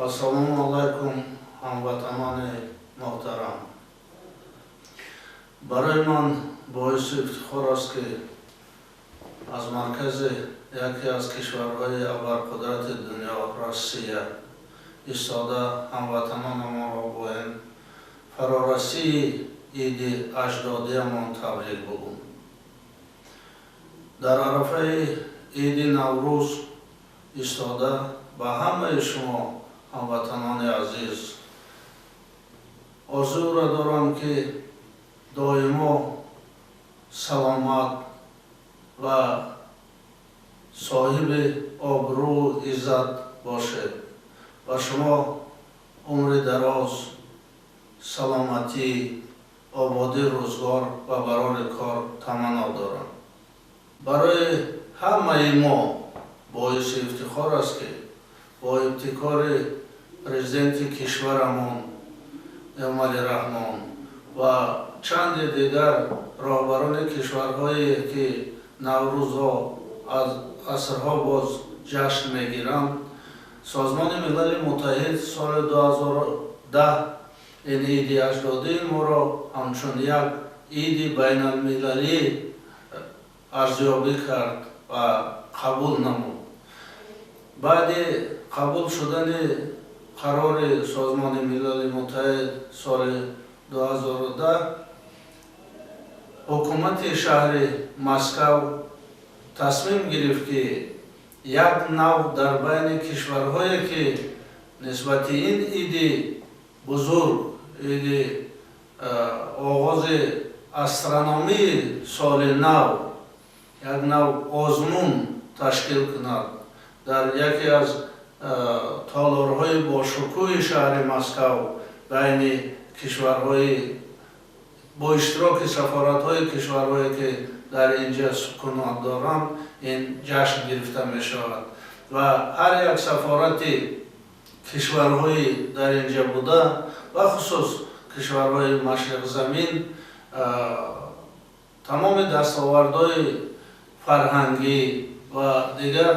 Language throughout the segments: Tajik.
Ассалому алайкум, ҳамватанони муҳтарам. Барои ман боиси ифтихор аст, ки аз маркази яке аз кишварҳои абарқудрати дунё, Россия, истода ҳамватанонамонро бо ин фарорасии иди аҷдодиамон табрик бугӯм. Дар арафаи иди Наврӯз истода ба ҳамаи шумо, ҳамватанони азиз, орзуро дорам, ки доимо саломат ва соҳиби обрӯу иззат бошед. Ба шумо умри дароз, саломатӣ, ободии рӯзгор ва барори кор таманно дорам. Барои ҳамаи мо боиси ифтихор аст, ки бо ибтикори президенти кишварамон Эмомалӣ Раҳмон ва чанде дигар роҳбарони кишварҳое, ки Наврӯзро аз асрҳо боз ҷашн мегиранд, Созмони Милали Муттаҳид соли 2010 ин иди аҷдодии моро ҳамчун як иди байналмилалӣ арзёбӣ кард ва қабул намуд. Баъди қабул шудани қарори Созмони Милали Муттаҳид соли 2010, ҳукумати шаҳри Москав тасмим гирифт, ки як нав дар байни кишварҳое, ки нисбати ин иди бузург, иди оғози астрономии соли нав, як нав озмун ташкил кунад. Дар яке аз толорҳои бошукӯҳи шаҳри Москав байни кишварҳои бо иштироки сафоратҳои кишварҳое, ки дар инҷа сукунат доранд, ин ҷашн гирифта мешавад ва ҳар як сафорати кишварҳои дар инҷа буда, бахусус кишварҳои машриқзамин, тамоми дастовардҳои фарҳангӣ ва дигар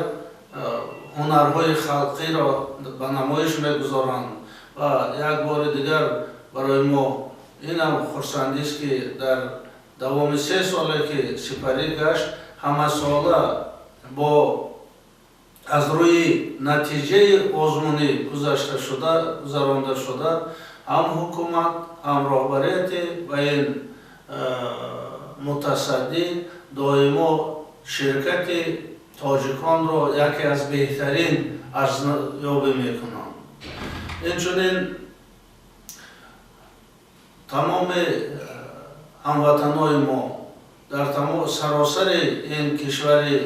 ҳунарҳои халқиро ба намоиш мегузоранд. Ва як бори дигар барои мо инам хурсандист, ки дар давоми 3 соле, ки сипарӣ гашт, ҳамасола бо аз рӯи натиҷаи озмунӣ гузашта шуда, гузаронда шуда, ҳам ҳукумат, ҳам роҳбарияти ба ин мутасаддӣ доимо ширкати тоҷиконро яке аз беҳтарин арзёбӣ мекунанд. Инчунин тамоми ҳамватанои мо дар саросари ин кишвари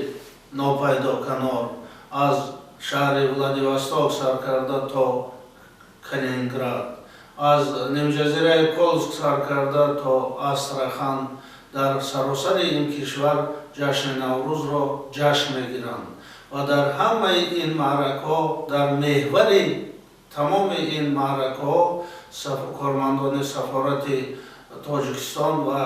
нопайдоканор, аз шаҳри Владивосток сар карда то Калининград, аз нимҷазираи Колск сар карда то Астрахан, дар саросари ин кишвар ҷашни Наврӯзро ҷашн мегиранд ва дар ҳамаи ин маъракаҳо, дар меҳвари тамоми ин маъракаҳо кормандони сафорати Тоҷикистон ва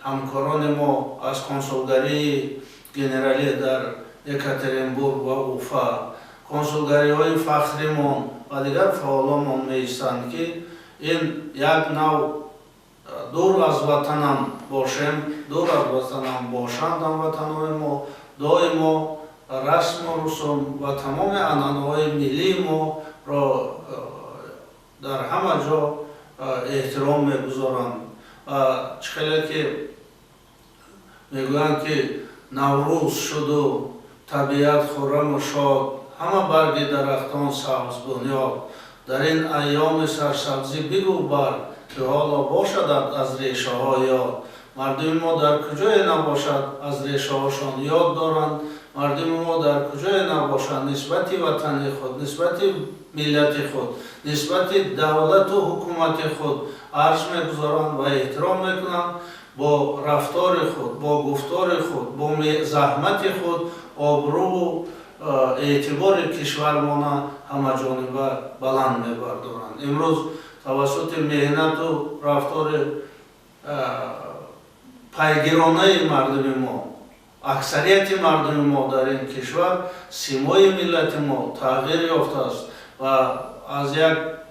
ҳамкорони мо аз консулгарии генералӣ дар Екатеринбург ва Уфа, консулгариҳои фахримон ва дигар фаъолонмон меистанд, ки ин як нав дур аз ватанам бошем, дур аз ватанам бошанд, ҳамватанои мо доимо расму русум ва тамоми анъанаҳои миллии моро дар ҳама ҷо эҳтиром мегузоранд. Чӣ хеле ки мегӯянд, ки Наврӯз шуду табиат хурраму шод, ҳама барги дарахтон сабз бунёд. Дар ин айёми сарсабзӣ бигӯ бар ки ҳоло бошадат аз решаҳо ёд. Мардуми мо дар куҷое набошад, аз решаҳошон ёд доранд. Мардуми мо дар куҷое набошад, нисбати ватани худ, нисбати миллати худ, нисбати давлату ҳукумати худ арз мегузоранд ва эҳтиром мекунанд. Бо рафтори худ, бо гуфтори худ, бо заҳмати худ обрӯву эътибори кишвармона ҳамаҷониба баланд мебардоранд. Имрӯз тавассути меҳнату рафтори пайгиронаи мардуми мо, аксарияти мардуми мо дар ин кишвар, симои миллати мо тағйир ёфтааст. Ва аз як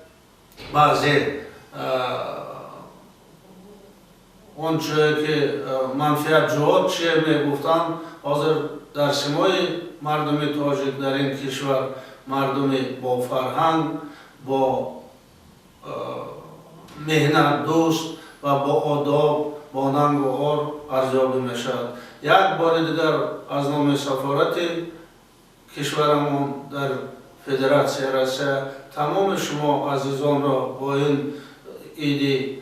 баъзе он чие ки манфиатҷӯҳо чие мегуфтанд, ҳозир дар симои мардуми тоҷик дар ин кишвар мардуми бофарҳанг, бо меҳнатдӯст ва бо одоб, бо нангу ор арзёбӣ мешавад. Як бори дигар аз номи сафорати кишварамон дар Федератсияи Россия тамоми шумо азизонро бо ин иди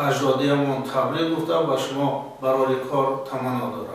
аҷдодиямон табрик гуфта, ба шумо барори кор таманно дорам.